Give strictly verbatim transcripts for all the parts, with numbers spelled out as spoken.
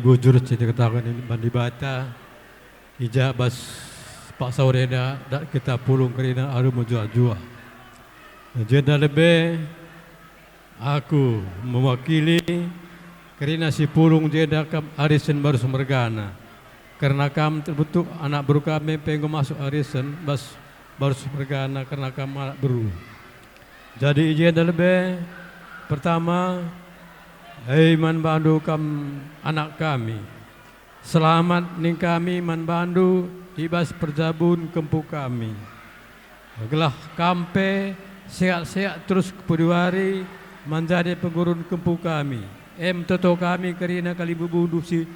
Bujur si ikataken man Dibata, i ja bas paksa enda dat kita pulung kerina alu mejuah-juah. Jenda lebe aku mewakili kerina si pulung jenda kam arisen barus mergana. Kerna kam terbentuk anak beru kami pe enggo masuk arisen bas barus mergana kerna kam anak beru. Jadi i jenda lebe, pertama, hei man bandu kam anak kami. Selamat ning kami man bandu i bas perjabun kempu kami. Gelah kam pe sehat-sehat terus kepudiwari manjadi penggurun kempu kami. Em toto kami kerina kalimbubundu si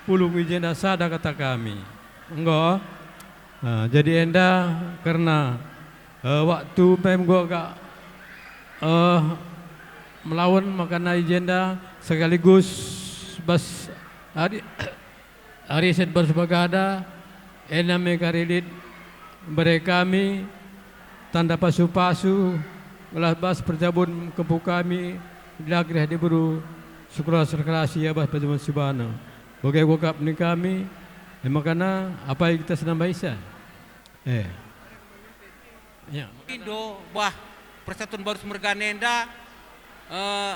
pulung i jenda sada kata kami. Enggo? Nah, jadi enda kerna, eh, waktu pe enggo agak, eh, melawen makana i jenda sekaligus bas ari, ari Setbar Sebagada, enda me kari lit bere kami tanda pasu-pasu gelah bas perjabun kempu kami, dilagri diberu sekolah serkelasi ia bas perjabun sibana. Bage kuakap ning kami, e makana apai kita senambaisa. Eh. Ya. Indo, bah, persatuan barus mergana enda, eh,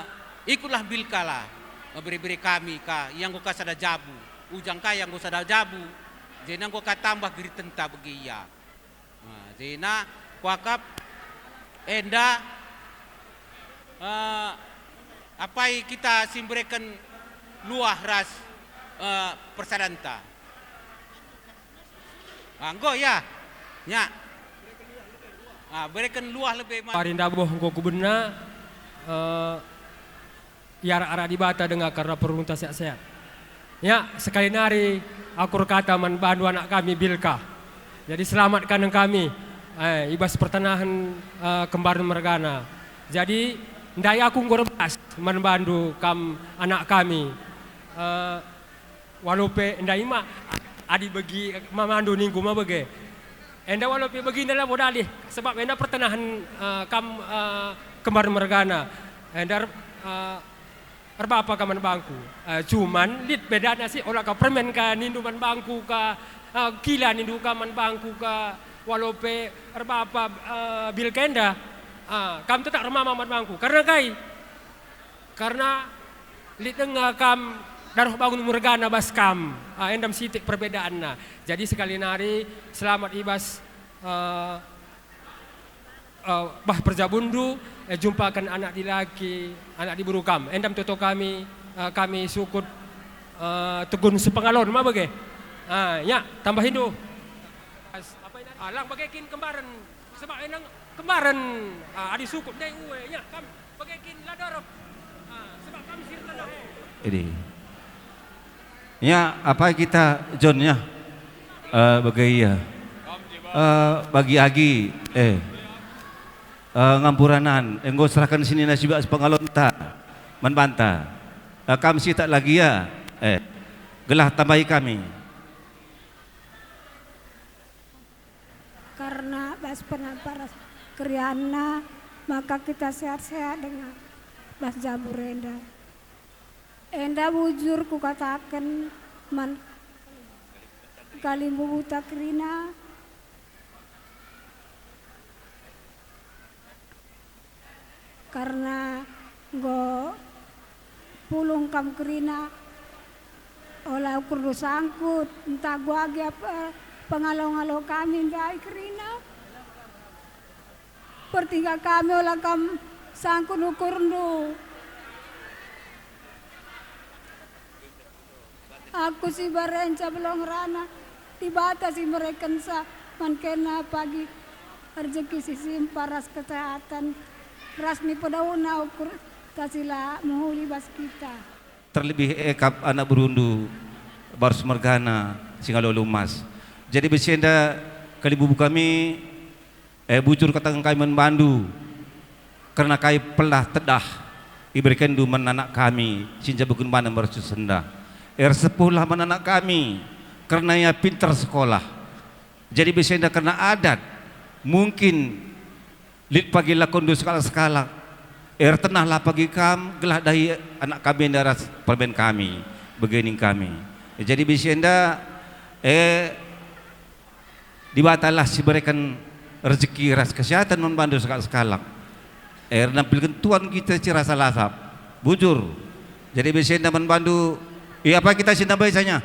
ikutlah Bilka lah, eh, bere-bere kami ka, ia enggo ka sada jabu, ujang ka ia enggo sada jabu, jena enggo ka tambah geritenta bage ia. Nah, jena kuakap enda, eh, apai kita si mbereken luah ras, eh, persadanta. Ah, enggo ya. Nya. Ah, bereken luah lebe man. Ari ndabuh enggo kuberenna, eh, iarak-arak Dibata denga kerna perunta sehat-sehat. Ya, sekali nari aku erkata man bandu anak kami Bilka. Jadi selamat ka nang kami, eh, i bas pertenahen, eh, kembar mergana. Jadi ndai aku enggo erbas man bandu kam anak kami. Eh, Walo pe ndai ma adi begi mamandu ningku ma bage. Enda walo pe beginda labo dalih, sebab enda pertenahen, eh, kam, eh, kembar mergana. Enda er-, eh, erbapa kam man bangku. Eh, cuman lit bedana si ola ka permen ka nindu man bangku ka, eh, kila nindu ka man bangku ka, walo pe erbapa, eh, Bilka enda. Ah, kam tetap ermama man bangku. Karena kai? Karna lit denga kam daroh bangun mergana bas kam, ah, enda me sitik perbedaanna. Jadi sekali nari selamat i bas, eh, eh, bah perjabunndu, eh, jumpaken anak dilaki, anak diberu kam. Enda me toto kami, eh, kami sukut, eh, tegun sepengalon ma bage. Ah, ya, tambahindu. Ah, lang bage kin kembaren. Sebab enang kembaren, ah, adi sukut ndai ue, nya, kam bage kin la dorop. Ah, sebab kam si ertoto. Ini. Ya, apai kita John ya? Eh, bage ia. Eh, bagi agi, eh. Eh, ngampuranan, enggo serahken senina si bas pengalonta man banta. Eh, kam sitak lagi ya? Eh, gelah tambahi kami. Karna bas penampa ras kerianna, maka kita sehat-sehat denga bas jabu enda. Enda bujur kukataken man kalimbubuta kerina, karna enggo pulung kam kerina, ola ukurndu sangkut, ntah guagi apa pengalo-ngalo kami ndai kerina. Pertingga kami ola kam sangkut ukurndu. Aku si barenca belong rana, Dibata si merekensa man kena pagi rejeki si simpa ras kesehatan, ras ni pedauna ukur ta si la mehuli bas kita. Terlebih e kap anak berundu barus mergana si ngalo lumas. Jadi besi enda kalimbubu kami, eh, bujur kataken kami man bandu, kerna kai pelah tedah iberekenndu man anak kami si njabuken bana mercu senda. Ersepuhlah man anak kami, kerna ia pinter sekolah. Jadi besi enda kerna adat, mungkin lit pagi lakonndu sekalak-sekalak. Ertenahlah pagi kam, gelah dahi anak kami enda ras permen kami. Bage nina kami. Jadi bisi enda, eh, Dibatalah si bereken rejeki ras kesehatan man bandu sekalak-sekalak. Eh, ernampilken Tuhan kita si rasa lasap, bujur. Jadi bisi enda man bandu, ia apa kita si nambai sanya?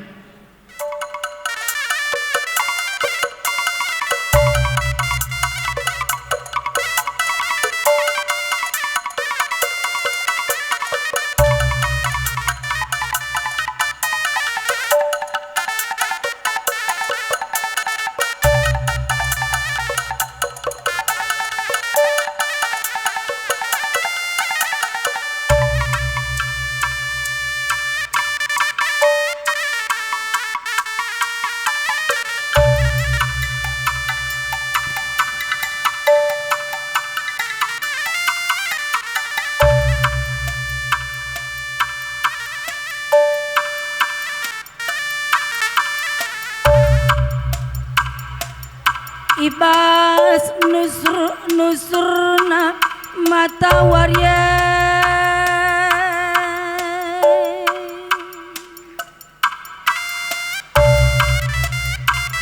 I bas nusur-nusurna matawari e,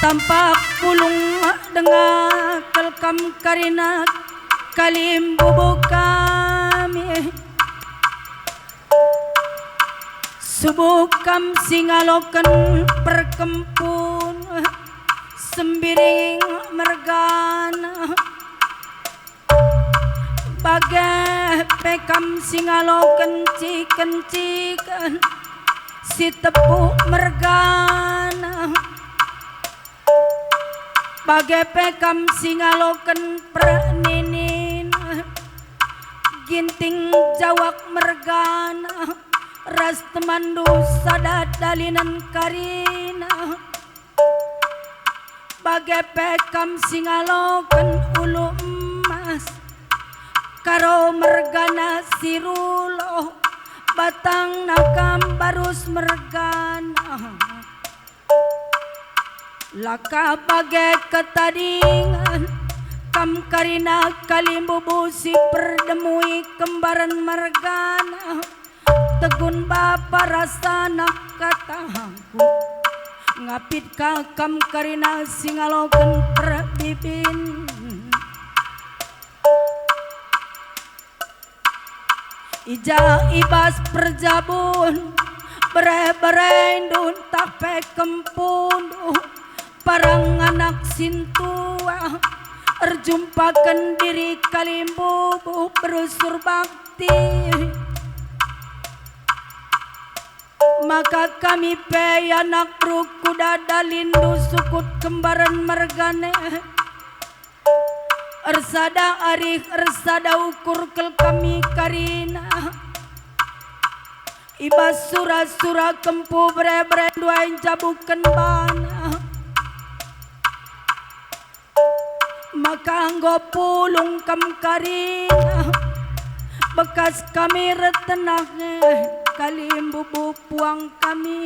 tampak pulung denga kal kam karina kalimbubu kami. Subuk kam si ngaloken perkempun, Sembiring mergana. Bage pe kam si ngaloken ciken-ciken, Sitepu mergana. Bage pe kam si ngaloken perninin, Ginting Jawak mergana, ras temanndu sada dalinen karina. Bage pe kam si ngaloken Ulu Emas, Karo mergana si rulo, batangna kam Barus mergana. La ka bage ketadingen, kam karina kalimbubu si perdemui kembaren mergana, tegun bapa ras anak katangku. Ngapit ka kam karina si ngaloken perbibin. I ja i bas perjabun, bere-berendu ntah pe kempundu, parang anak sintua, erjumpaken diri kalimbubu berusur bakti. Maka kami pe anak beru kuda dalindu sukut kembaren mergana. Ersada arih, ersada ukur kal kami karina. I bas sura-sura kempu bere-bere nduai njabuken bana. Maka enggo pulung kam karina. Bekas kami ertenah nge, kalimbubu puang kami.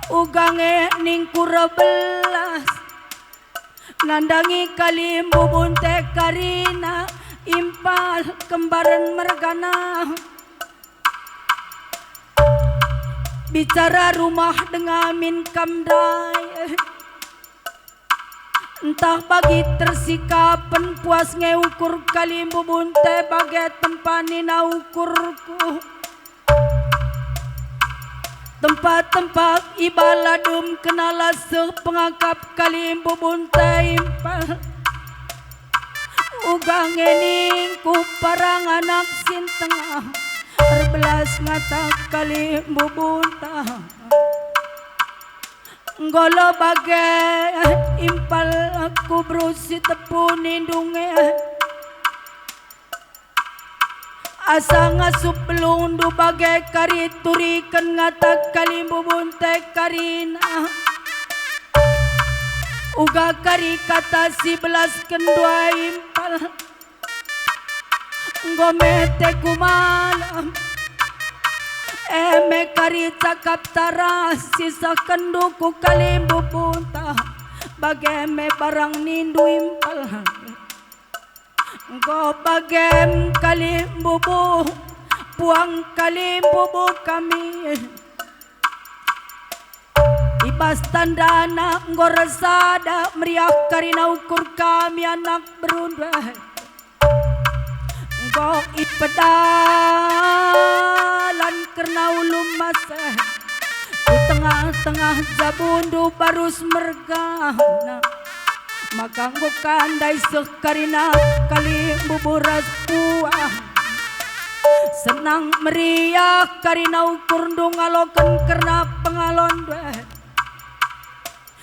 Uga nge ningku erbelas. Nandangi kalimbubunta karina impal kembaren mergana. Bicara rumah denga min kam ndai. Ntah bagi tersikapen puas nge ukur kalimbubunta bage tempa nina ukurku. Tempa-tempa i bala dum kena la seh pengakap kalimbubunta impal. Uga nge ningku parang anak sintengah, erbelas ngata kalimbubunta. Enggo lo bage impal ku beru Sitepu nindu nge. Asa ngasup belundu bage kari turiken ngata kalimbubunta karina. Uga kari kata si belasken nduai impal. Enggo mete ku malam. E me kari cakapta ras sisahkenndu ku kalimbubunta. Bage me barang nindu impal. Enggo bage me kalimbubu, puang kalimbubu kami. I bas tandana enggo ersada meriah karina ukur kami anak berundu e. Enggo ipedalan kerna ulu emas e, ku tengah-tengah jabundu barus mergana. Maka enggo ka ndai seh karina kalimbubu ras puang. Senang meriah karina ukurndu ngaloken kerna pengalondu e.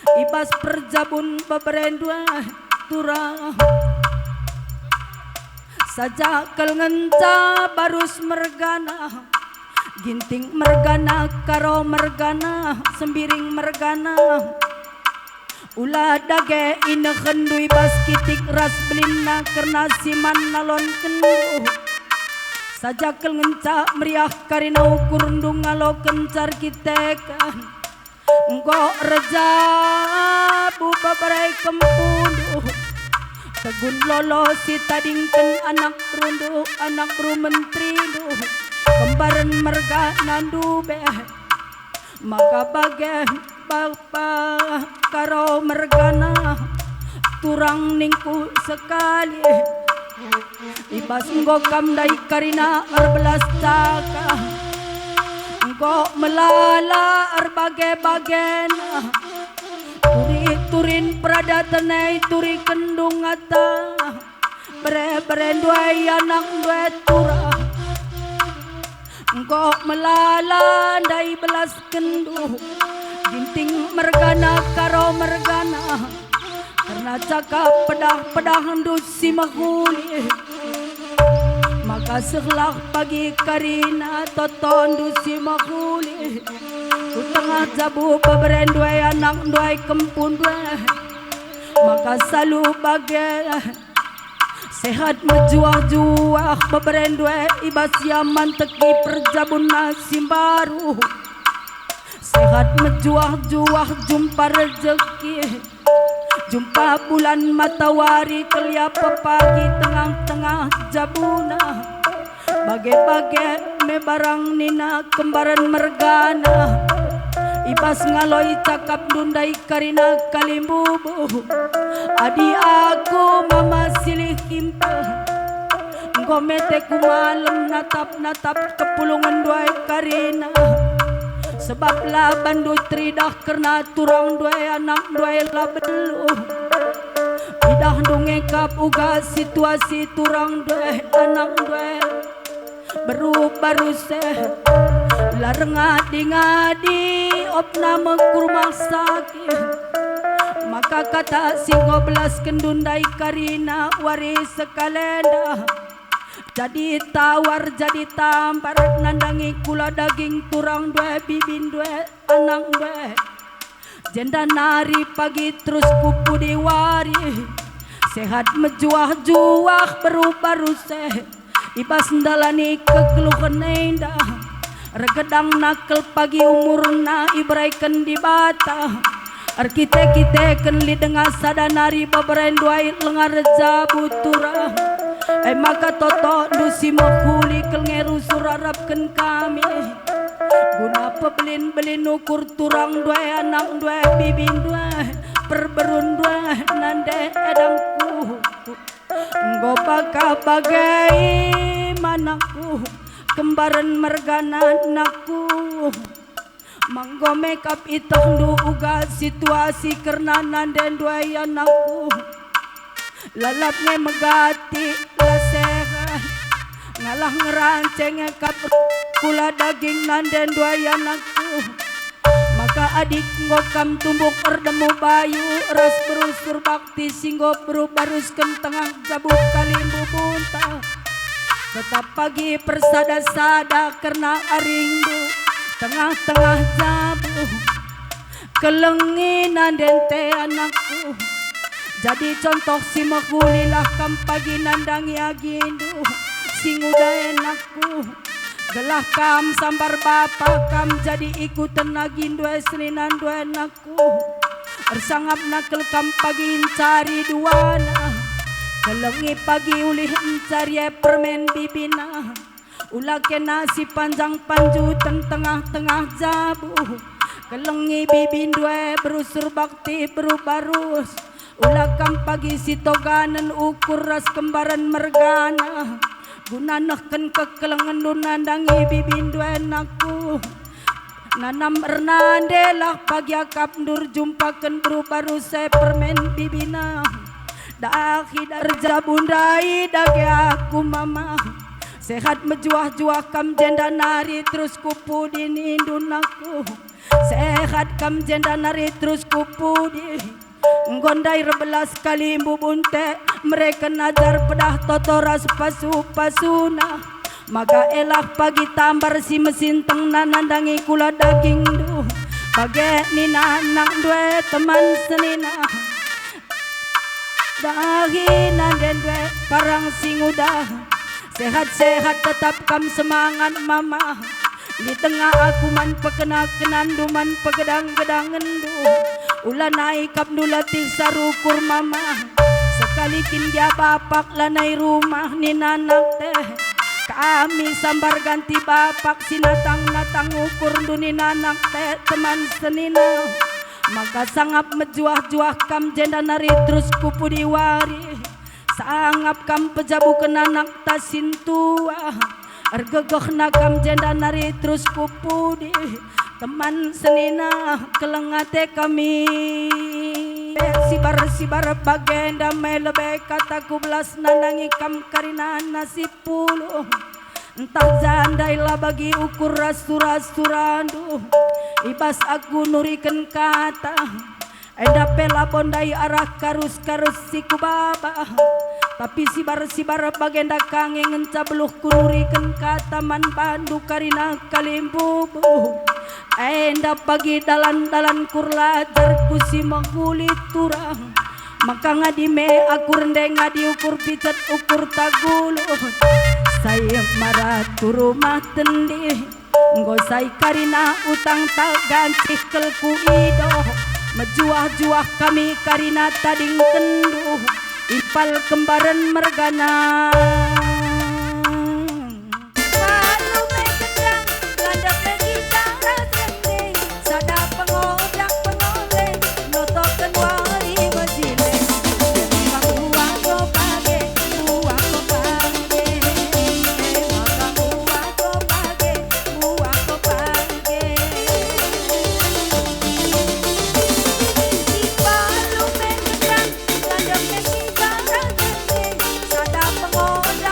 I bas perjabun beberendu e turang. Saja kal ngenca barus mergana, Ginting mergana, Karo mergana, Sembiring mergana. Ula dage inehenndu i bas kitik ras belinna kerna si man nalonkenndu. Saja kal ngenca meriah karina ukurndu ngaloken car kiteken. Enggo erjabu bebere kempundu. Tegun lolo si tadingken anak berundu, anak beru menterindu, kembaren merganandu be. Maka bage bapa Karo mergana, turang ningku sekali. I bas enggo kam ndai karina erbelas caka, enggo melala erbage-bagena. Turi-turin peradaten e turikenndu ngata, bere-berendu e, anakndu e turang. Enggo melala ndai belaskenndu, Ginting mergana, Karo mergana, kerna cakap pedah-pedahndu si mehuli. Maka sehlah pagi karina totondu si mehuli ku tengah jabu beberendu e, anakndu e, kempundu e. Maka salu bage. Sehat mejuah-juah beberendu e i bas ia manteki perjabunna si mbaru. Sehat mejuah-juah jumpa rejeki, jumpa bulan matawari kelia pepagi tengah-tengah jabuna. Bage-bage me barang nina kembaren mergana, i bas ngaloi cakapndu ndai karina kalimbubu. Adi aku mama silih kimpel, enggo mete ku malem natap-natap kepulungenndu e karina. Sebab la bandu teridah kerna turangndu e, anakndu e la beluh. Idahndu nge kap uga situasi turangndu e, anakndu e. Beru-beru seh, la rengadi-ngadi opna me ku rumah sakit. Maka kata si enggo belaskenndu ndai karina wari sekalenda. Jadi tawar, jadi tambar nandangi kula daging turangndu e, bibindu e, anakndu e. Jenda nari pagi terus ku pudi wari, sehat mejuah-juah beru-beru seh. I bas ndalani kegeluhen enda, ergedang nakel pagi umurna ibereken Dibata. Erkite-kiteken lit denga sada nari beberendu e lenga erjabu turang. E maka totondu si mehuli kal nge rusur arapken kami. Guna pebelin-belin ukur turangndu e, anakndu e, bibindu e, perberunndu e, nande edangku. Enggo baka bage, anakku, kembaren mergana, anakku. Manggo me kap itehndu uga situasi kerna nandendu e, anakku. Lalap nge megati, la sehat. Ngalah ngeranceng nge kap kula daging nandendu e, anakku. Maka adi enggo kam tumbuk erdemu bayu ras berusur bakti si enggo beru barusken tengah jabu kalimbubunta, tetap pagi persada-sada kerna aringndu tengah-tengah jabu. Kelengi nandente, anakku. Jadi contoh si mehulilah kam pagi nandangi agindu si nguda e, anakku. Gelah kam sambar bapa kam jadi ikuten agindu e, seninandu e, anakku. Ersangap nakel kam pagi ncari duana. Kelengi pagi ulih ncari e permen bibina. Ula kena si panjang panjuten tengah-tengah jabu. Kelengi bibindu e berusur bakti beru barus. Ula kam pagi si toganen ukur ras kembaren mergana. Guna nehken kekelengenndu nandangi bibindu e nakku. Nanam ernandelah pagi akapndu erjumpaken beru barus e permen bibina. Dahi erjabu ndai dage aku mama. Sehat mejuah-juah kam jenda nari terus kupudi nindu nakku. Sehat kam jenda nari terus kupudi. Enggo ndai erbelas kali mbubunte mereken ajar pedah toto ras pasu-pasuna. Maka elah pagi tambar si mesintengna nandangi kula dagingndu. Bage nina anakndu e teman senina. Dahi nandendu e parang si nguda. Sehat-sehat tetap kam semangat mama. Lit denga aku man pekena-kenandu man pegedang-gedangenndu. Ula nai akapndu latih sarukur mama. Sekali kin gia bapak lanai rumah nina anakte. Kami sambar ganti bapak si natang-natang ukurndu nina anakte teman senina. Maka sangap mejuah-juah kam jenda nari terus kupudi wari. Sangap kam pejabuken anakta sintua. Ergegehna kam jenda nari terus kupudi. Teman senina keleng ate kami. Sibar-sibar bagenda me lebe kataku belas nandangi kam karina nasib pulung. Ntah ja ndai la bagi ukur ras sura-surandu. I bas aku nuriken kata. Enda pe labo ndai arah karus-karus si kubaba, tapi sibar-sibar bagenda ka nge ngenca beluhku nuriken kata man bandu karina kalimbubu. Enda pagi dalan-dalanku erlajarku si mehuli turang, maka ngadi me aku rende ngadi ukur picet ukur tagulu. Sai marat ku rumah tendi. Enggo sai karina utangta gancih kal kuidoh, mejuah-juah kami karina tadingkenndu, impal kembaren mergana. Palu me gendang, landap me gitar ras gending, sada pengodak pengoleng, notoken wari mejile. Jadi buah ko page, buah ko page, maka buah ko page, buah ko page. Ipalu me gendang, landap me gitar ras gending, sada pengodak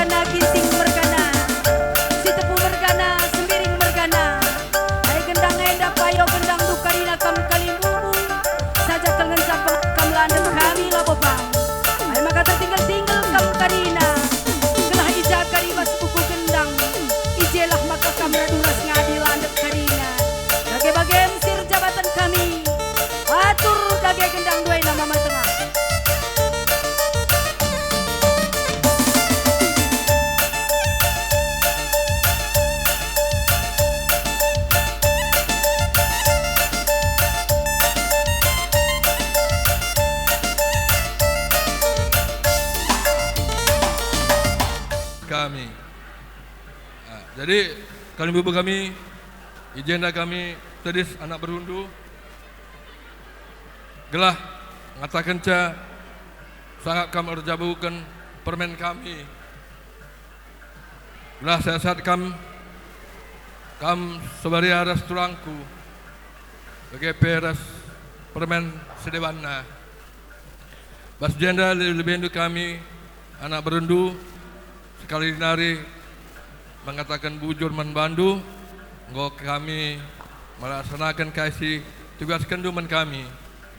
Mergana, Ginting mergana, Sitepu mergana, Sembiring mergana. Ai gendang enda payo gendang dukarina kam kalimbubu, saja kal ngenca kam landek kami labo pang. Ai maka tertinggal-tinggal kam karina, gelah i ja kari bas buku gendang, i jelah maka kam radu ras ngadi landek karina. Bage-bagem sir jabatan kami, atur dage gendang duaina mama tengah. Kami. Ah, jadi, kalimbubu kami, i jenda kami tedis anak berundu, gelah ngatakenca sangap kam erjabuken permen kami, gelah sehat-sehat kam, kam sebaria ras turangku, bage pe ras permen sedebanna. Bas jenda lebe-lebendu kami, anak berundu, sekali nari mengataken bujur man bandu, enggo kami melaksanaken kai si tugaskenndu man kami.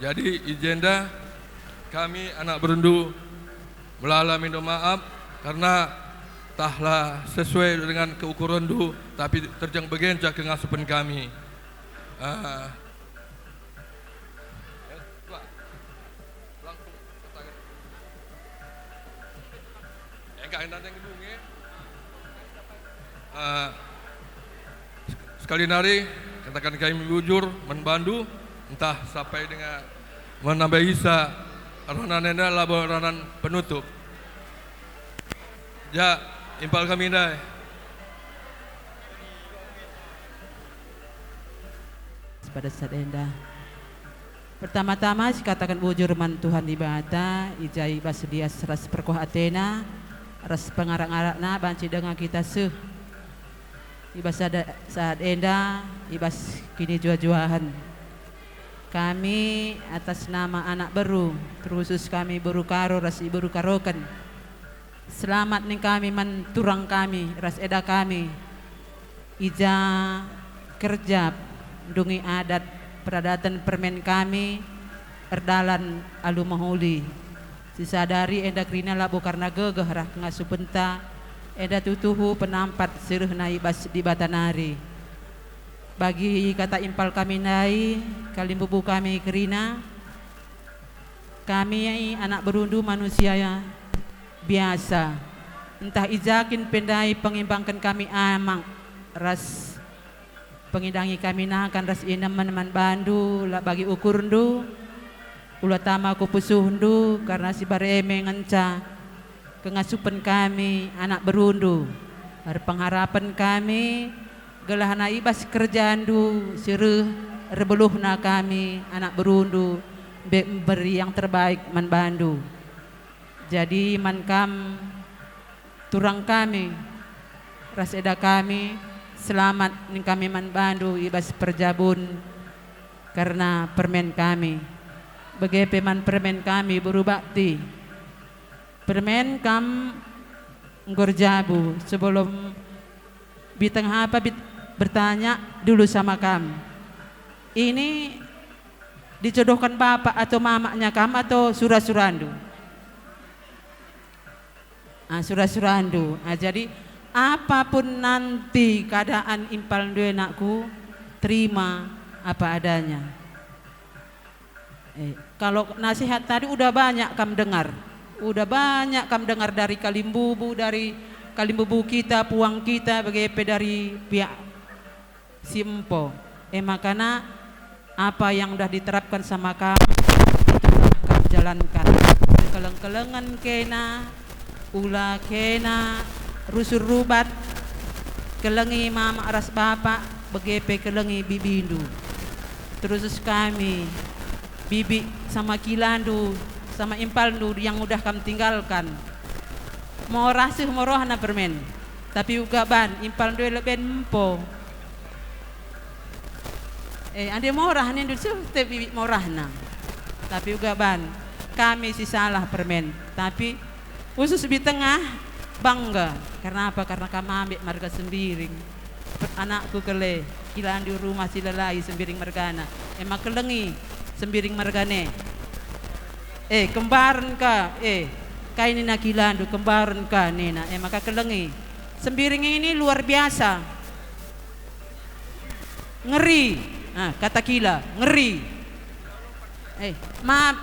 Jadi, i jenda kami, anak berundu, melala mindo maap, karena tah la sesuai dengan keukurenndu, tapi terjeng bagenca kengasupen kami. Ah. Langsung katakan. Engkah enda yang gedung, ya. Eh, sekali nari, katakan kami bujur man bandu, ntah sampai dengan menambah isa ranan enda labo ranan penutup. Ja, impal kami ndai. Pada saat enda. Pertama-tama sikataken bujur man Tuhan Dibata, i ja i bas lias ras perkuah atena, ras pengarak-ngarakna banci denga kita seh. I bas sada-, saat enda, i bas kinijua-juahen. Kami atas nama anak beru, terkhusus kami beru Karo ras iberu Karoken. Selamat ning kami man turang kami ras eda kami. I ja kerja ndungi adat peradaten permen kami erdalan alu mehuli. Sisadari enda kerina labo karna gegeh rah pengasupenta, enda tuhu-tuhu penampat si rehna i bas Dibata nari. Bagi kata impal kami ndai, kalimbubu kami kerina, kami anak berundu manusia biasa. Ntah i ja kin pe ndai pengimbangken kami amak ras pengidangi kami nakan ras inemen man bandu, la bagi ukurndu, ula tama ku pusuhndu, karna si bare me ngenca kengasupen kami, anak berundu, erpengharapen kami, gelahna i bas kerjandu si reh erbeluhna kami, anak berundu, mbe-, mberi yang terbaik man bandu. Jadi man kam, turang kami, ras eda kami, selamat ning kami man bandu i bas perjabun kerna permen kami. Bage pe man permen kami beru bakti. Permen kam enggo erjabu, sebelum Biteng apa bit-, bertanya dulu sama kam. Ini dijodohkan bapak atau mamaknya kam atau sura-surandu? Ah, sura-surandu. Ah, jadi apapun nanti keadaan impalndu e nakku, terima apa adanya. Eh, kalau nasihat tadi udah banyak kam dengar. Udah banyak kam dengar dari kalimbubu, dari kalimbubu kita, puang kita, bage pe dari pihak si empo. E makana apa yang udah diterapkan sama kam, itulah kam jalankan. Keleng-kelengen kena, ula kena, rusur rubat, kelengi mama ras bapa, bage pe kelengi bibindu. Terus kami, bibi sama kilandu, sama impalndu yang udah kam tinggalkan. Morah seh morohna permen, tapi uga ban, impalndu e leben empo. Eh, ande morah nindu seh te bibi morahna. Tapi uga ban, kami si salah permen. Tapi usus bi tengah, Bangga. Karna apa? Karna kam ambek marga Sembiring. Per-, anakku kele, kilandu rumah si lalai Sembiring mergana. Ema kelengi Sembiring mergane. Eh, kembaren ka, eh, kai nina kilandu, kembaren ka nina. Ema ka kelengi. Sembiring ini luar biasa. Ngeri. Ah, kata kila, ngeri. Eh, maaf,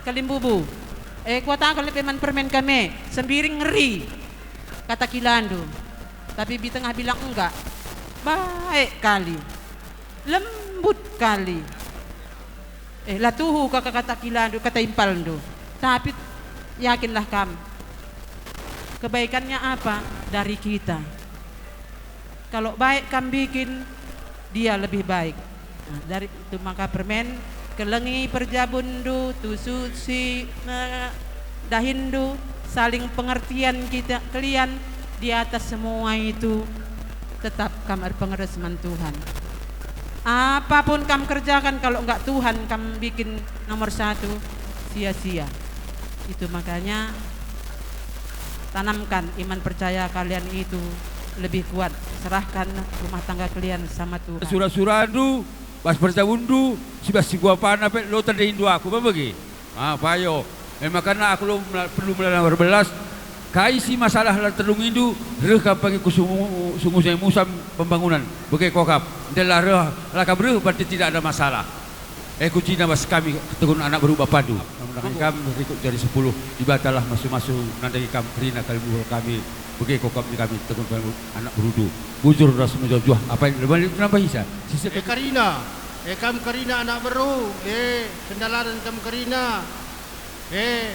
Kalimbubu. Eh, kuataken lebe man permen kame, Sembiring ngeri. Kata kilandu. Tapi bi tengah bilang enggak. Baik kali. Lembut kali. Eh, la tuhu ka kata kilandu, kata impalndu. Tapi yakinlah kam. Kebaikannya apa? Dari kita. Kalau baik kam bikin, dia lebih baik. Nah, dari itu maka permen, kelengi perjabunndu, tusu si, eh, dahinndu, saling pengertian kita kalian, di atas semua itu, tetap kam erpengeres man Tuhan. Apapun kam kerjakan, kalau enggak Tuhan kam bikin nomor satu, sia-sia. Itu makanya, tanamkan iman percaya kalian itu lebih kuat. Serahkan rumah tangga kalian sama Tuhan. Sura-surandu, bas perjabunndu, si bas si kuapana pe lo tandai indu aku, bage. Ah, payo. E makana aku lo mela-, perlu melala erbelas. Kai si masalah la terlungindu, reh kam pagi ku sungu-, sungu Sungai Musam pembangunan. Bage kuakap. Ndai la reh, la kam reh, berarti tidak ada masalah. Eh, kucina bas kami ketegun anak beru bapandu. Menangi kam rikut jari sepuluh. Dibatalah masu-masu nandangi kam kerina kalimbubun kami. Bage kuakap kami ketegun kami anak berundu. Bujur ras mejuah-juah. Apai lebih nambah isa? Sisa Eh, kerina. Eh, kam kerina anak beru. Eh, sendalanen kam kerina. Eh,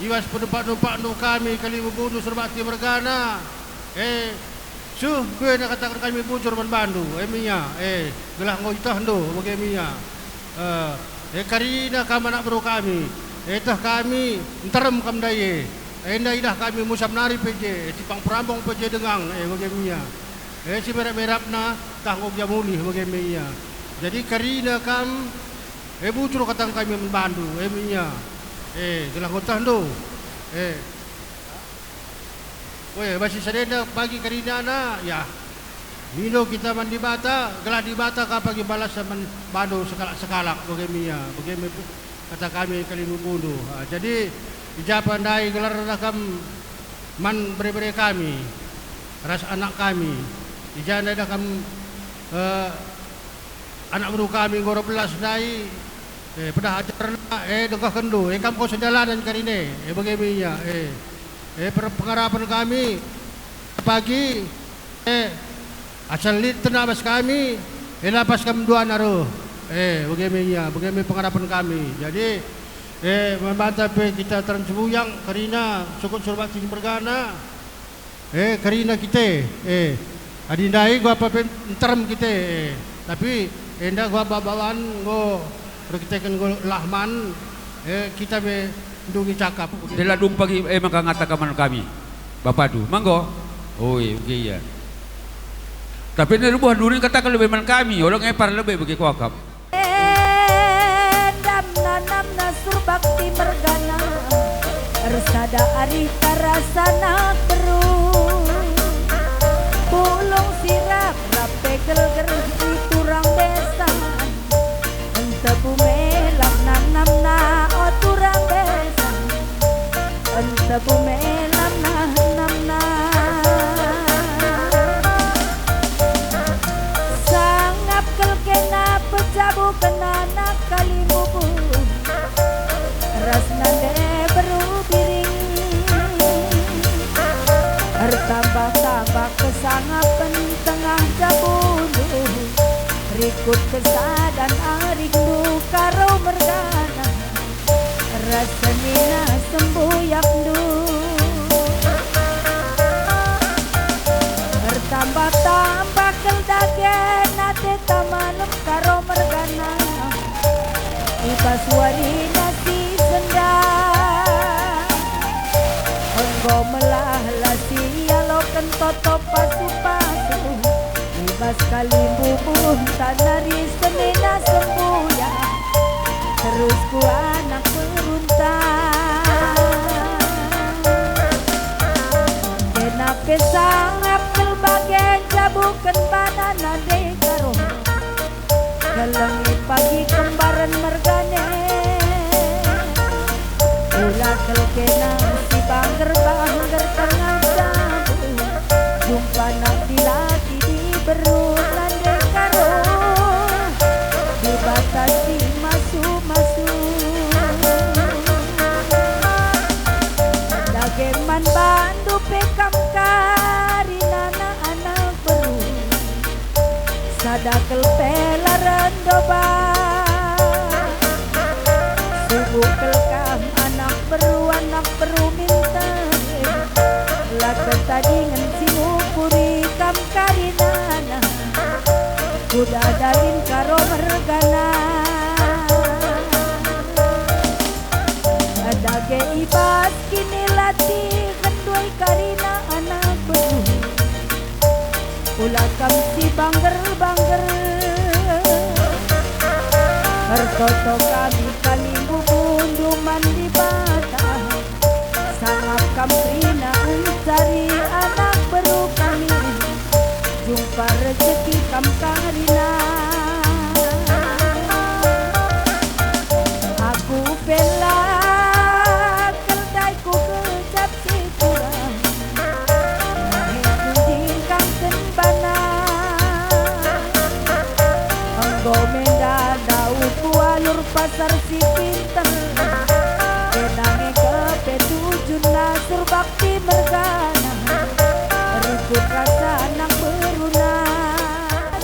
i bas penumpak-numpakndu kami, kalimbubundu Surbakti mergana. Eh, seh, kuena kataken kami bujur man bandu, e me ia, eh, gelah enggo itehndu, bage me ia. Eh, eh, kerina kam anak beru kami, eh, teh kami, nterem kam ndai e. Eh, enda idah kami Musam nari pe je, eh, Cipang Perambong pe je dengang, eh, bage me ia. Eh, si merap-merapna, tah enggo gia mulih, bage me ia. Jadi kerina kam, Eh, bujur kataken kami man bandu, e me ia. Eh, gelah enggo tehndu. Eh. Weh, bas si sadenda pagi kerinana, ya. Mindo kita man Dibata, gelah Dibata ka pagi balas man bandu sekalak-sekalak, bage me ia, bage me kata kami kalimbubundu. Ah, jadi, i ja pe ndai gelarna kam man bere-bere kami, ras anak kami. I ja ndai dah kam, eh, Anak beru kami enggo erbelas ndai, eh, pedah ajarna, eh, dengkehkenndu, eh, kam enggo sendalanen kerina, eh, bage me ia, eh, eh, per-, pengarapen kami pagi, eh, asal lit tena bas kami, eh, la pas kam duana reh, eh, bage me ia, bage me pengarapen kami. Jadi, eh, man banta pe kita nterem sembuyang kerina sukut Surbakti mergana. Eh, kerina kita, eh. Adi ndai enggo apa pe nterem kita, eh. Tapi enda enggo apa baban enggo erkiteken enggo lah man, eh, kita me ndungi cakap. Dela dung pagi, eh, maka ngataken man kami, bapandu, ma enggo? Oh, eh, bage ia. Tapi enda buah duri kataken lebe man kami, ola ngepar lebe bage kuakap. Endam nanamna Surbakti mergana, ersada arih tarasana keru. Pulung sirap rap pe gelger i turang besan, entebu melam nanamna, o turang besan. Entebu melam nanamna. Sangap kal kena pejabu kena anak kalimbubu. Ras nande beru biring. Ertambah-tambah kesangapen tengah jabundu. Rikut kesadan arihndu Karo mergana. Ras senina sembuyakndu. Ertambah-tambah kal dage ate tamanem Karo mergana. I bas warina si sendah, enggo melah la si ialoken toto pasu-pasu. I bas kalimbubu nari senina sembuyak, terus ku anak perunta. Sangap kal bage njabuken bana nande Karo. Kelengi pagi kembaren mergane. Ula kal kena si bangger-bangger tengah jabu. Jumpa nang dilaki diberu nande Karo. Dibata si masu-masu. Dage man bandu pe kam karinana anak beru. Sada kal pe la rendo ba. Subuk kal kam anak beru, anak beru minter. La ketadingen si ngukuri kam karinana. Kuda dahin Karo mergana. Dage i bas kinilatih nduai karina anak beru. Ula kam si bangger-bangger. Ertoto kami kalimbubu nduman Dibata. Sangap kam kerina encari anak beru kami. Jumpa rejeki kam karina. Aku pe la kal ndai ku kecap si kurang. Nginjingkangken bana. Enggo menda dauhku alur pasar si pinter. Kena nge kepe tujunna surbakti mergana. Rikut rasa nang beruna.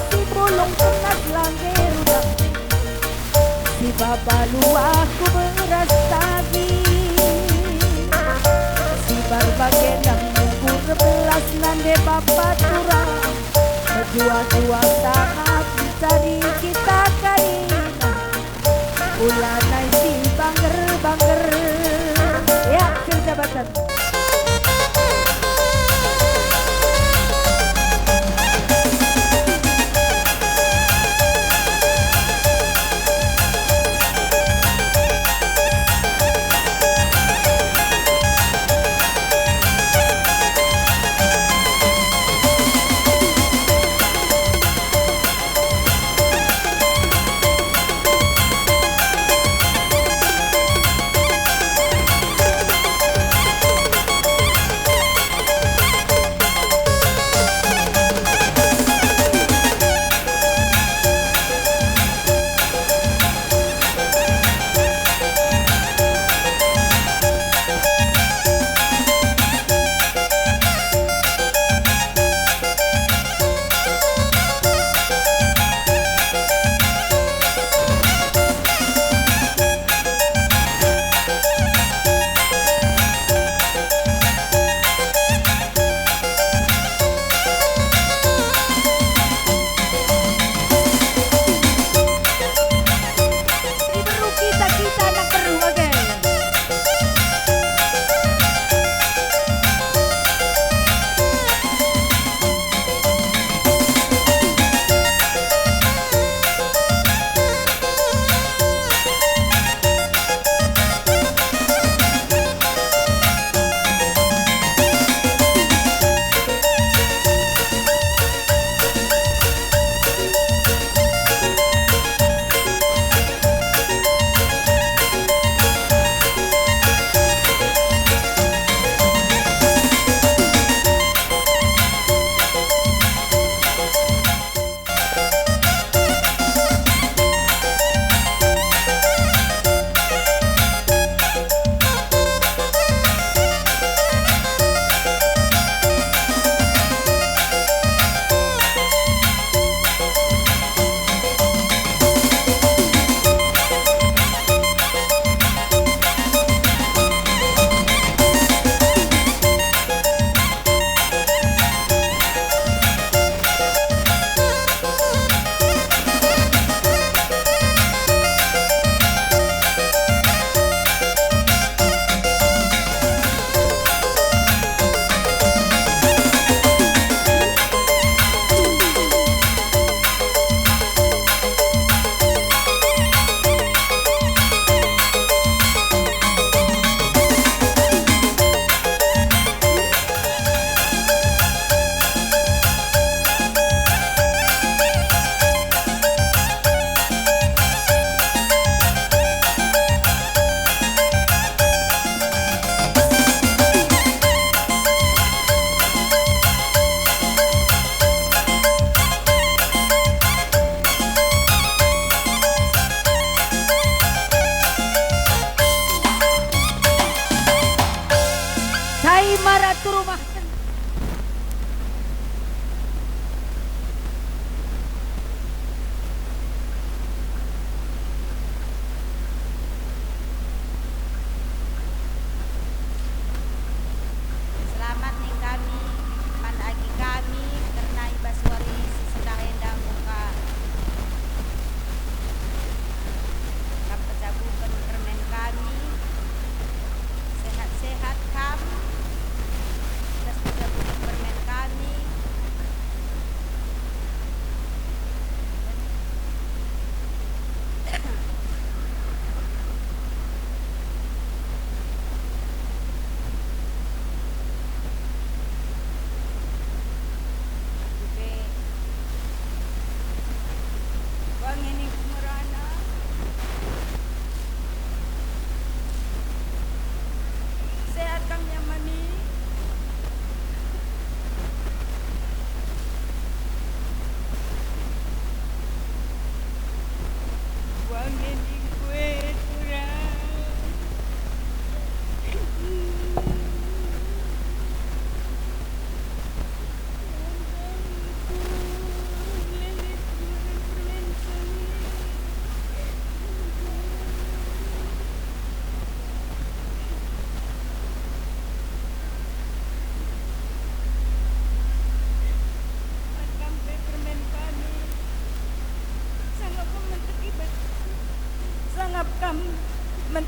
Si bulung penas langge rudang. Si baba luahku beras tagi. Si barbage nang ukur belas nande bapa turang. Mejuah-juah sangap mencari kita karina. Ula nai si bangger-bangger. Ya, kerja batan.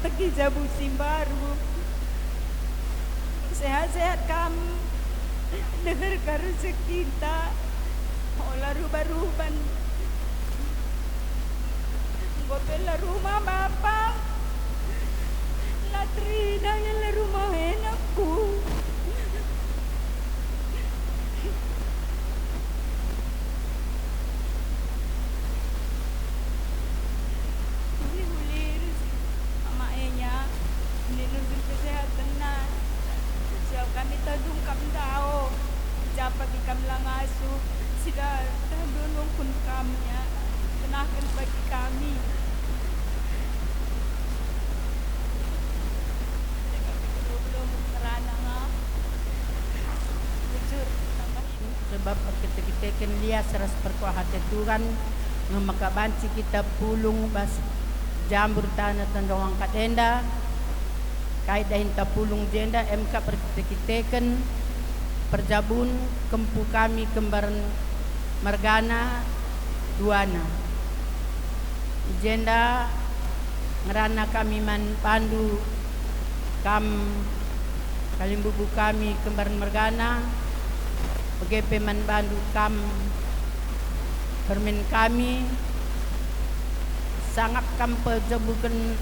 Bagi jabu si mbaru. Sehat-sehat kam, deher ka rezekinta, ola rubah-rubahen. Enggo pe la rumah bapa, la terina, la rumah anakku. Uli-uli ras Ama Enya, ninusur kesehatenna. Sebab kami tadung kam ndauh, i ja pagi kam la ngasup, sida tah ndunungkun kam, ya. Kenahken bagi kami. Kami belum-belum ngerana, ha? Bujur, tambah. Sebab erkite-kiteken lias ras perkuah ate Tuhan, nge maka banci kita pulung bas jambur taneh tendong angkat enda. Kai dahinta pulung jenda, em kap erkite-kiteken perjabun kempu kami kembar mergana duana. I jenda ngerana kami man bandu kam kalimbubu kami kembar mergana, bage pe man bandu kam permen kami, sangap kam pejabuken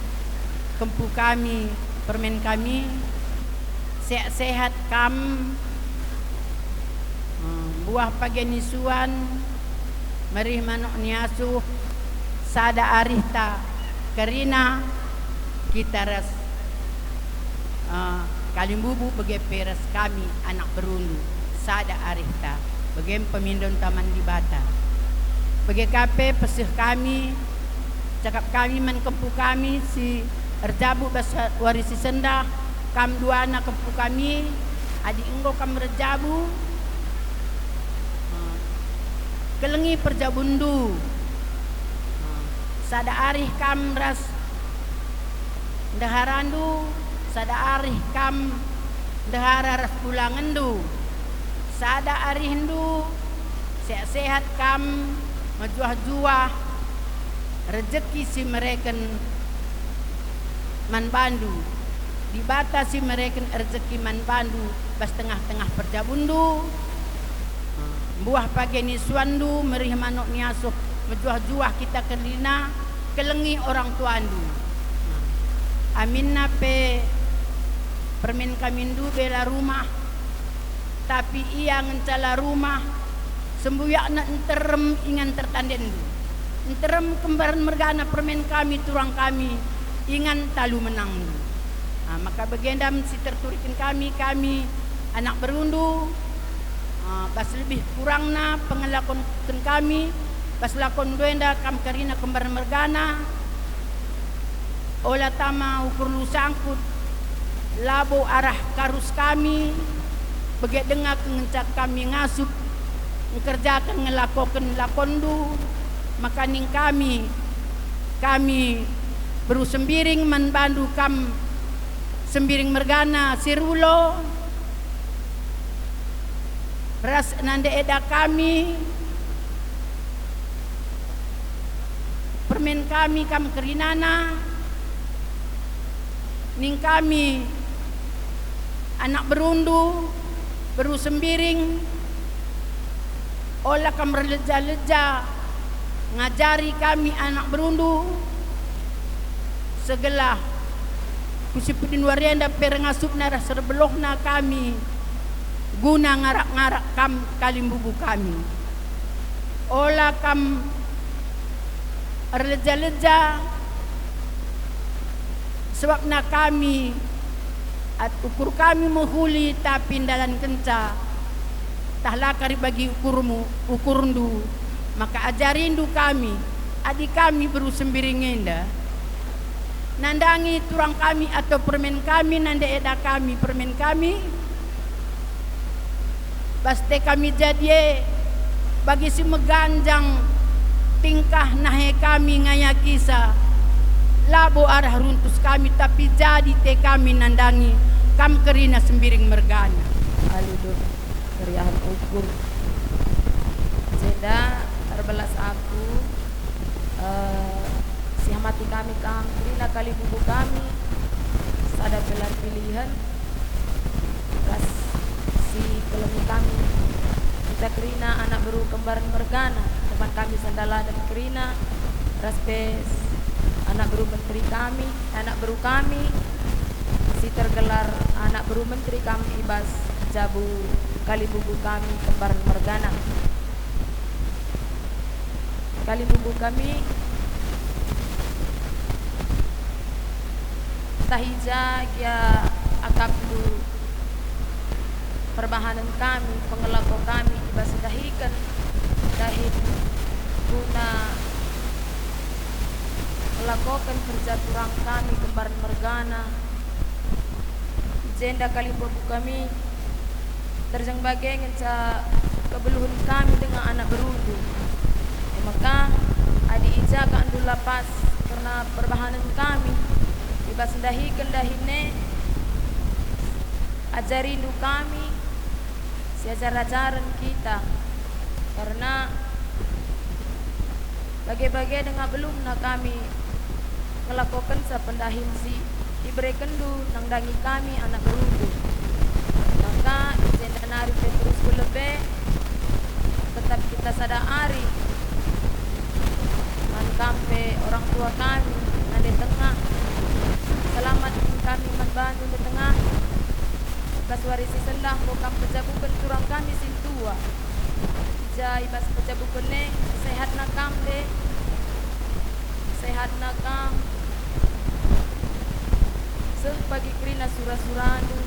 kempu kami, permen kami, sehat-sehat kam, eh, mbuah page nisuan, merih manuk ni asuh, sada arihta kerina kita ras, eh, kalimbubu bage pe ras kami anak berundu, sada arihta, bage me pemindonta man Dibata. Bage ka pe peseh kami, cakap kami man kempu kami si erjabu bas wari si sendah, kam duana kempu kami, adi enggo kam erjabu, eh, kelengi perjabunndu. Eh, sada arih kam ras ndeharandu, sada arih kam ndehara ras bulangenndu, sada arihndu sehat-sehat kam, mejuah-juah, rejeki si mereken man bandu, Dibata si mereken rejeki man bandu bas tengah-tengah perjabunndu, mbuah page nisuanndu, merih manuk ni asuh, mejuah-juah kita kerina, kelengi orang tuandu. Aminna pe permen kami ndube la rumah, tapi ia ngenca la rumah, sembuyakna nterem ingan tertandenndu. Nterem kembaren mergana permen kami, turang kami, ingan talu menangndu. Ah, maka bagenda me si terturiken kami, kami anak berundu, ah, bas lebih kurangna pengelakoken kami, bas lakonndu enda kam kerina kembaren mergana, ola tama ukurndu sangkut, labo arah karus kami, bage denga ngenca kami ngasup, ngkerjaken, ngelakoken lakonndu, maka ning kami, kami beru sembiring man bandu kam sembiring mergana si rulo, ras nande eda kami, permen kami kam kerinana, ning kami anak berundu, beru sembiring, ola kam erleja-leja ngajari kami anak berundu, segelah ku si pedin wari enda pe ringasupna ras erbeluhna kami guna ngarak-ngarak kam kalimbubu kami. Ola kam erleja-leja, sebabna kami, at-, ukur kami mehuli, tapi ndalankenca tah la kari bagi ukurmu, ukurndu, maka ajarindu kami, adi kami beru sembiring enda. Nandangi turang kami atau permen kami, nande eda kami, permen kami, bas te kami jadi e, bagi si meganjang tingkah nahe kami ngayakisa, labo arah runtus kami, tapi jadi te kami nandangi kam kerina sembiring mergana. Alu dot keriahen ukur. Jenda erbelas aku, eh, sihamati kami kam kerina kalimbubu kami, sada pe la erpilihen, ras si keleng kami, kita kerina anak beru kembar mergana, teman kami Sandal Adat kerina, ras pe anak beru menteri kami, anak beru kami, si tergelar anak beru menteri kami i bas jabu kalimbubu kami kembar mergana. Kalimbubu kami, ntah i ja gia akapndu perbahanen kami, pengelako kami i bas ndahiken dahin guna ngelakoken kerja turang kami kembar mergana. I jenda kalimbubu kami, terjeng bage ngenca kebeluhen kami denga anak berundu. E maka, adi i ja ka ndu la pas kerna perbahanen kami, i bas ndahiken dahin e, ajarindu kami, siajar-ajaren kita, kerna bage-bage denga beluhna kami ngelakokenca pendahin si iberekenndu nandangi kami anak berundu. Maka i jenda nari pe terus ku lebe, tetap kita sada ari, man kam pe orang tua kami, nande tengah. Selamat kami man bandu, nande tengah. Bas wari si sendah enggo kam pejabuken turang kami si ntua. I ja i bas pejabuken e, sehatna kam, nde? Sehatna kam. Seh pagi kerina sura-surandu.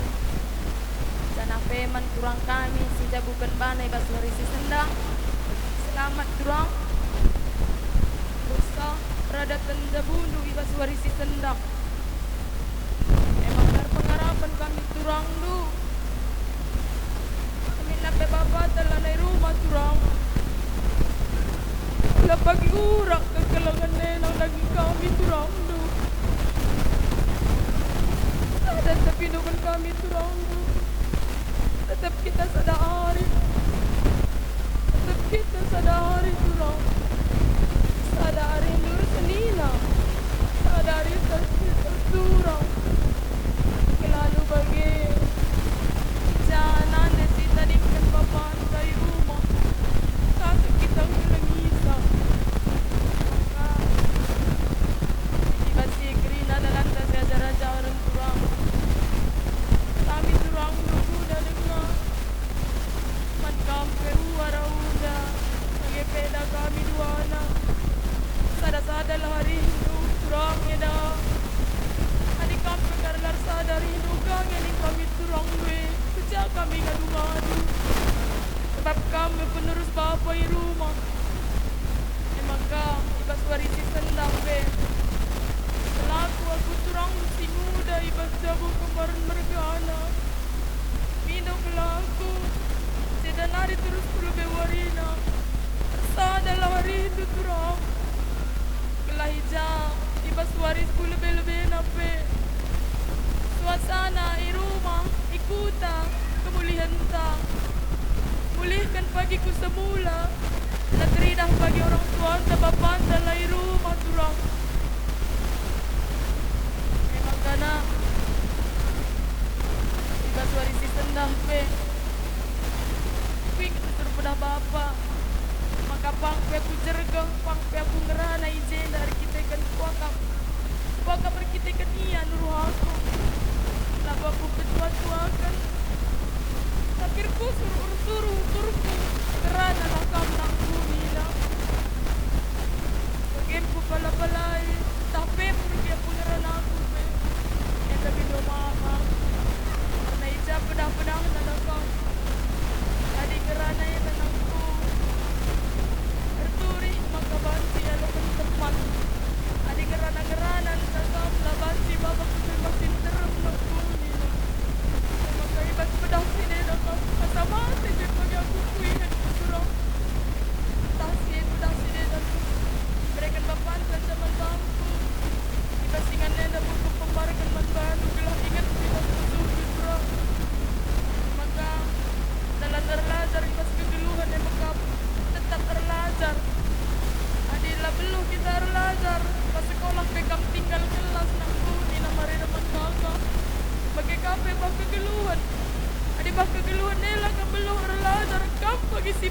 Janah pe man turang kami si jabuken bana i bas wari si sendah. Selamat, turang. Rusah peradaten jabundu i bas wari si sendah. E maka erpengarapen kami turangndu. Kami nape bapata lanai rumah, turang. La pagi urak kekelengen e nandangi kami turangndu. Sada tapi nduken kami turangndu. Tetap kita sada ari. Tetap kita sada ari, turang. Sada ari ndur senina. Sada ari tersi terturang. Kelalu bage. Janah nande si tadingken bapanta i rumah. Satu kita nggelengisa. Maka, i bas si kerina dalanta si ajar-ajaren, turang. Kami turangndu kuda denga. Man kam pe ua enda, bage pe da kami duana. Sada-sadalah arihndu, turang enda. Adi kam pe kari la ersada arihndu, uga nge ning kami turangndu e, ku ja kami ngadu-ngadu. Sebab kam me penerus bapa i rumah. E maka, i bas wari si sendah pe, selaku aku turangndu si nguda i bas jabu kembar mergana, mindo kelaku, jenda nari terus ku lebe warina. Ersadalah arihndu, turang. Gelah i ja, i bas wari si lebe-lebena pe, suasana i rumah, i kuta, kemulihenta. Mulihken pagi ku semula, la teridah pagi orang tuanta, bapanta la i rumah, turang. E maka, i bas wari si sendah pe, kuinget tutur pedah bapa, maka pang pe aku jergeh, pang pe aku ngerana i jenda erkiteken kuakap. Kuakap erkiteken ia nuruh aku. Labo aku petua-tuaken, tapi erkusur ersuruh ukurku, ngeranalah kam nangku, nina. Bage me kupala-palai, tah pe mergi aku ngeranaku pe. Enda mindo mama, karna i ja pedah-pedahna da kam. Adi ngerana enda nangku, erturi maka banci ialoken teman. Adi ngerana-ngerana enda kam, la banci baba ku jelma si nterem nangku, nina. E maka i bas pedah si enda kam, asa mate pe bagi aku kuinget.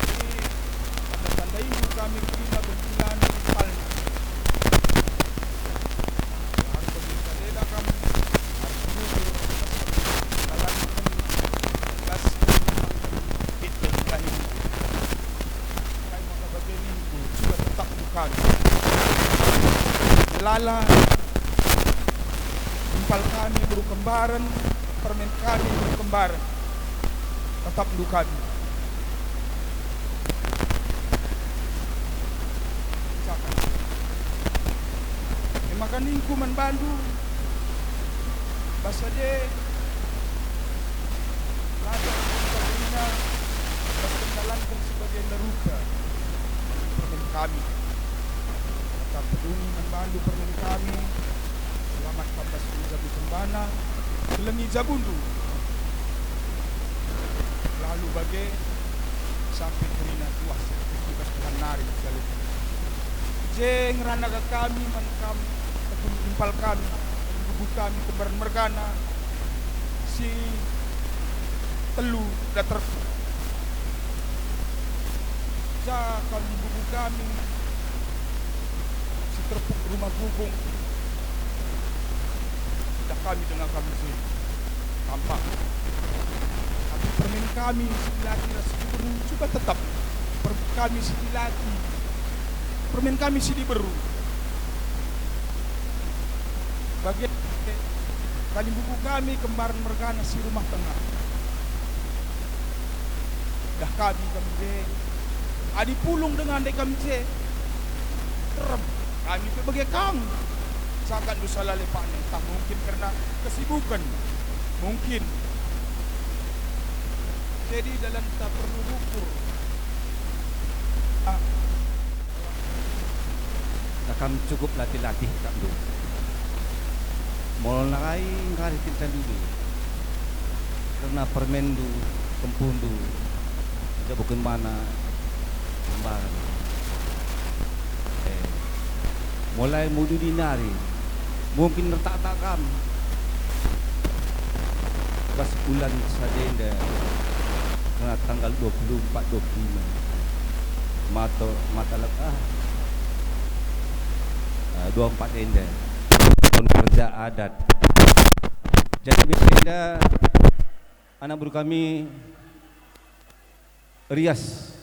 Jadi, tanda-tandaindu kami kerina bengkilan kepalna. Harus bagi sadeda kami, harus gugur, dalanken, gas, kita ilahi. Kai maka bage ningku, sudah tetap bukan. Melala, impal kami beru kembaren, permen kami beru kembaren. Tetap ndu kami. Cakap. E maka ningku man bandu, bas ade, lada kita punya bas kendalanken sebagai rupa permen kami. Tetap peduli man bandu permen kami, selamat kam bas jabu cembana, selengi jabundu. Lalu bage sampai kerina kuah seperti bas Tuhan nari sekali. Je ngerana ka kami man kam, tepung impal kami, ibubu kami kembar mergana, si telu dater. Ja kami ibubu kami si terpuk rumah gugung. Dah kami denga kami si tampak. Tapi permen kami si dilaki ras si diberu cuba tetap. Per-, kami si dilaki, permen kami si diberu. Bage kalimbubu kami kembaren mergana si rumah tengah. Dah kami kam je. Adi pulung dengan ndai kam je, terem kami pe bage kam. Sakat ndu salah lepakna, entah mungkin kerna kesibuken. Mungkin. Jadi dalan tak perlu ukur. Ah. Takam cukup latih-latih takndu. Mulai ngari tinta dulu. Kerna permenndu, kempundu, jabuken mana, kembaran. Eh, mulai mududi nari, mungkin ertak-tak kam. Ras bulan sadenda, kerna tanggal dua puluh empat, dua puluh lima. Mato, mata lek-, ah. Ah, dua empat enda. Tahun kerja adat. Jadi, bas enda, anak beru kami, Rias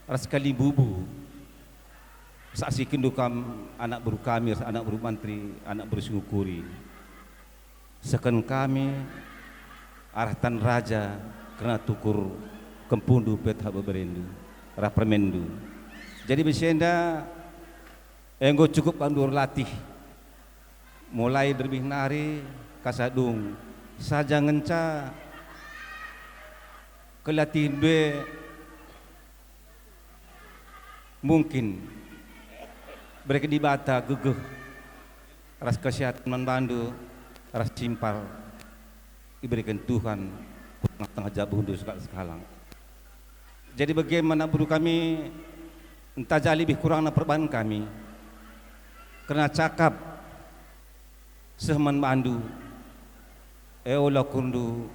ras kalimbubu, saksikendu kam anak beru kami ras anak beru mantri, anak beru singukuri. Sehken kami arah Tan Raja kerna tukur kempundu pe tah beberendu, arah permenndu. Jadi bas enda enggo cukup bandu erlatih. Mulai derbih nari, kasadung, Saja ngenca kelatihndu e mungkin ibereken Dibata gegeh ras kesehatan man bandu ras simpar ibereken Tuhan ku tengah-tengah jabuhndu sekal-sekalang. Jadi bage man anak beru kami, ntaja lebih kurangna perbahan kami kerna cakap seh man bandu, e ola ukurndu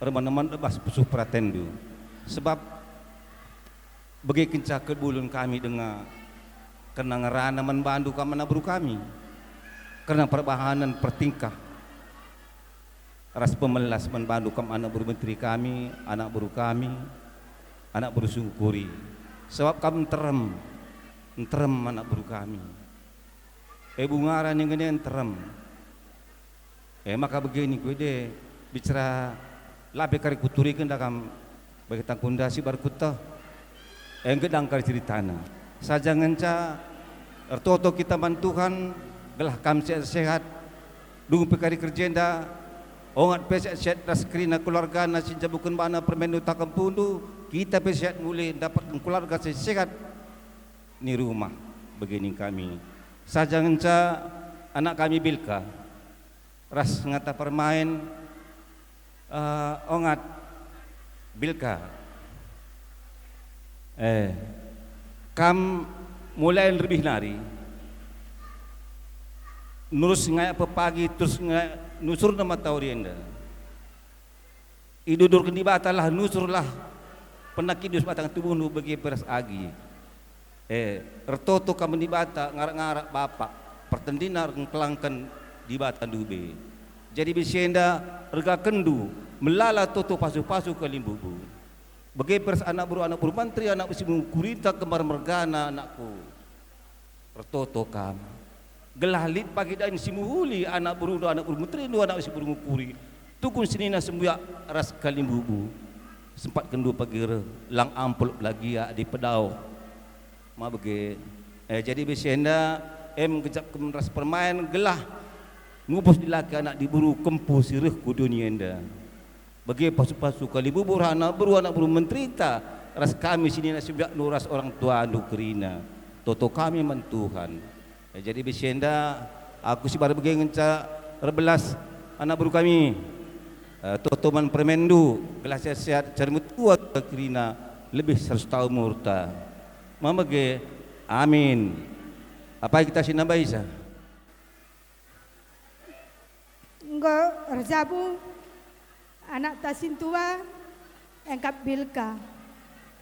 erman-erman bas pusuh peratenndu. Sebab bage kenca kebulun kami denga kerna ngerana man bandu kam anak beru kami, kerna perbahanen pertingkah ras pemelas man bandu kam anak beru menteri kami, anak beru kami, anak beru sungkuri. Sebab kam nterem, nterem anak beru kami. E bungara ningkene nterem. E maka bage ningku ide, bicara la pe kari kuturiken da kam bage tangkunda si barkuteh. E gedang kari ceritana. Saja ngenca ertoto kita man Tuhan, gelah kam sehat-sehat, dung pe kari kerjenda, ongat pe sehat-sehat ras kerina keluargana si njabuken bana permen uta kempundu, kita pe sehat mulih ndapatken keluarga si sehat ni rumah. Bage ningkami. Saja ngenca anak kami Bilka ras ngata permain, eh, ongat Bilka. Eh, kam mulai lebih nari nurus ngayak pepagi terus ngayak nusurna matawari enda. Idudurken Dibata lah nusurlah penakitndu sebatang tubuhndu bage pe ras agi. E, ertoto kam man Dibata, ngarak-ngarak Bapak, pertendina erkelangken Dibata ndube. Jadi bisi enda ergakenndu melala toto pasu-pasu kalimbubu. Bage pe ras anak beru, anak beru manteri, anak si mengukuri ta kembar mergana, anakku. Ertoto kam. Gelah lit pagi dahin si mehuli anak berundu, anak beru menterindu, anak si beru ngukuri. Tukun senina sembuyak ras kalimbubu. Sempatkenndu pagi reh lang ampul pelagia adi pedauh. Ma bage. Eh, jadi bisi enda em gejapken ras permain gelah ngubus dilaki anak diberu kempu si reh ku doni enda. Bage pasu-pasu kalimbubu reh anak beru, anak beru menterita, ras kami senina sembuyak ras orang tuandu kerina. Toto kami man Tuhan. E, jadi bisi enda aku si bage ngenca erbelas anak beru kami. E, toto man permenndu, gelah sehat-sehat, cari metua kerina lebih seratus tahun umurta. Ma bage, amin. Apai kita si nambaisa? Enggo erjabu anakta sintua, engkap Bilka.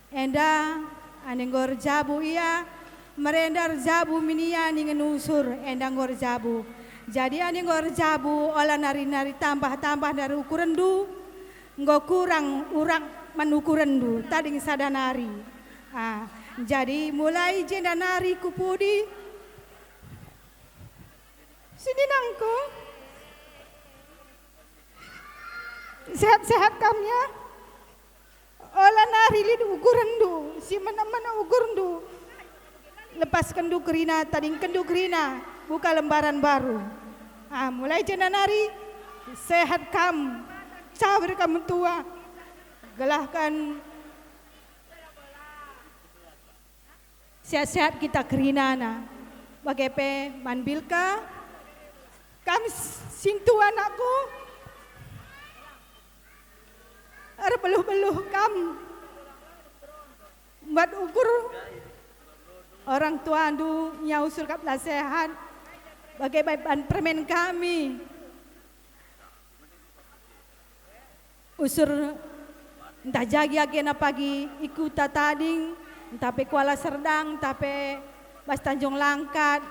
Enda, adi enggo erjabu ia, merenda erjabu min ia ningen usur, enda enggo erjabu. Jadi adi enggo erjabu, ola nari-nari tambah-tambah nari ukurenndu, enggo kurang urak man ukurenndu, tading sada nari. Ah, jadi mulai jenda nari ku pudi, seninangku, sehat-sehat kam ya. Ola nari lit ukurenndu, si mena-mena ukurndu. Lepaskenndu kerina, tadingkenndu kerina, buka lembaran baru. Ah, mulai jenda nari, sehat kam, cawer kam metua. Gelah kan sehat-sehat kita kerinana. Bage pe man Bilka, kam s-, sintua anakku, erbeluh-beluh kam mbat ukur orang tuandu, ia usur kap la sehat. Bage pe man permen kami. Usur ntah jagi agena pagi i kuta tading, ntah pe Kuala Serdang, ntah pe bas Tanjung Langkat.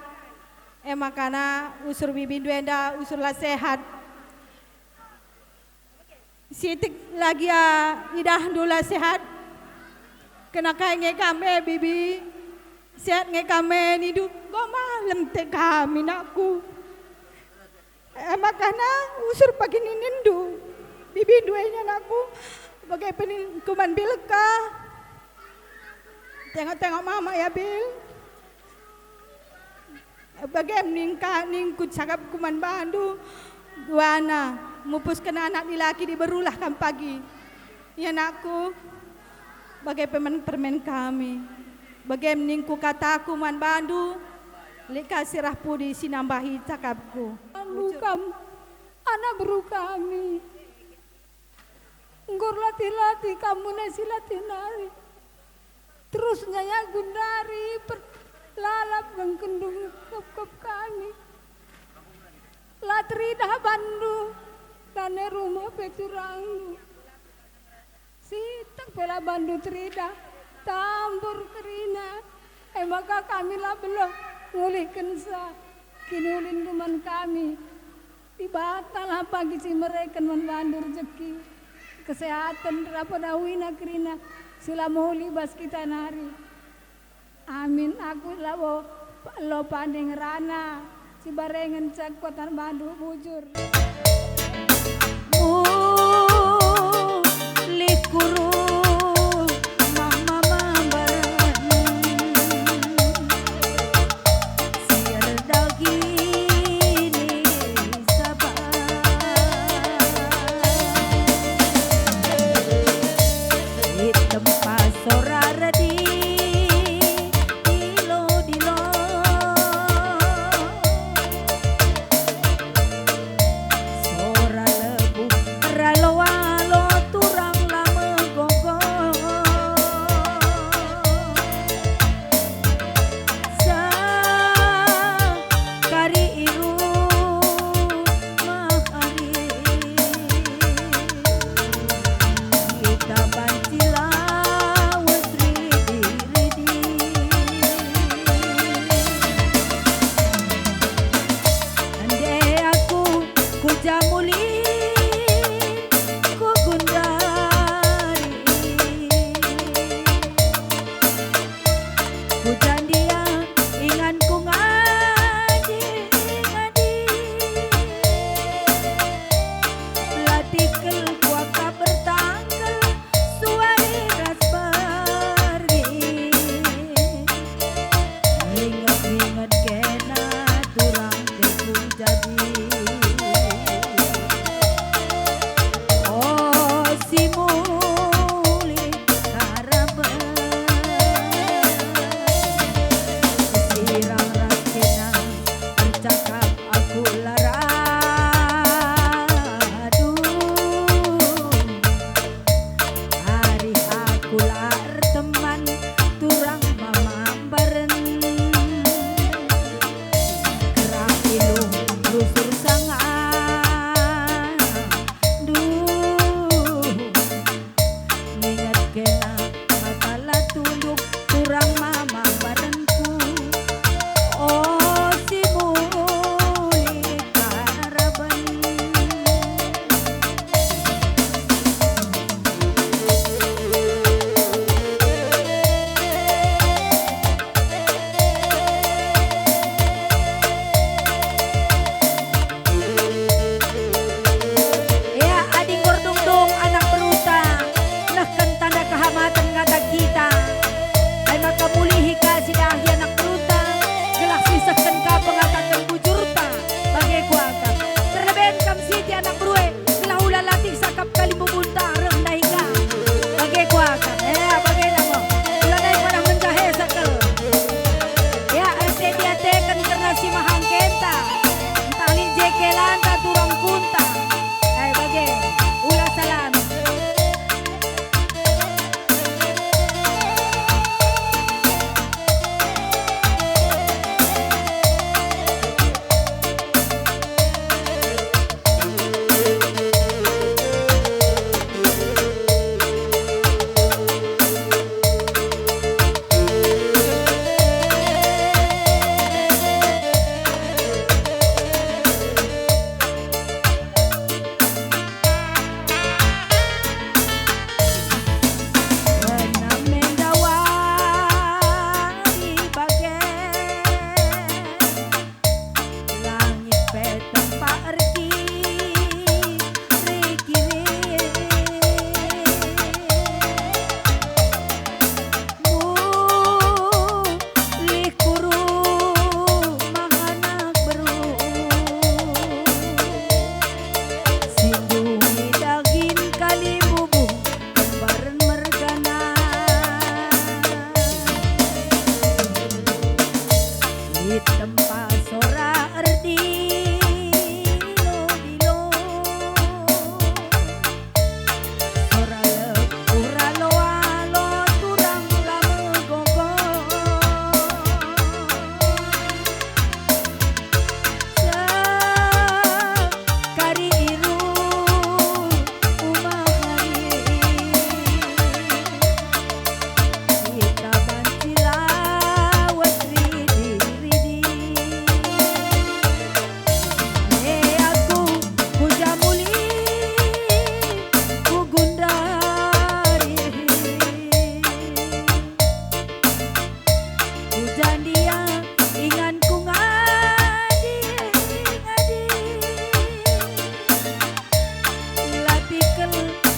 E makana usur bibindu enda usur la sehat. Sitik la gia idahndu la sehat. Kena kai nge kam e, bibi? Sehat nge kam e, nindu? Enggo malem te kami, nakku. E makana usur pagi ninindu, bibindu e nge, nakku. Bage pe ningku man Bilka. Tengok-tengok mama ya, Bil. Bage ningka, ningku cakapku man bandu, duana. Mupusken anak dilaki diberulah kam pagi. Ya anakku, bage pe man permen kami. Bage ningku kataku man bandu, lit ka sirah pudi si nambahi cakapku. Alu kam, anak beru kami. Enggo erlatih-latih kam mena si latih nari. Terus nyaya gundari per-, lalap gengkendung kep-kep kami. La teridah bandu, lanai rumah pe turangndu. Siteng pe la bandu teridah, tambur kerina. E maka kami la beluh ngulihkenca kiniulinndu man kami. Dibatalah pagi si mereken man bandu rejeki, kesehaten, rap dawina kerina si la mehuli bas kita nari. Amin. Aku labo lo pande ngerana, si barengen cekuatan bandu bujur. Mulih kuru mama mambar si erdagini sabar. Di tempat sora redi dilo-dilo.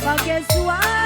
Bage suara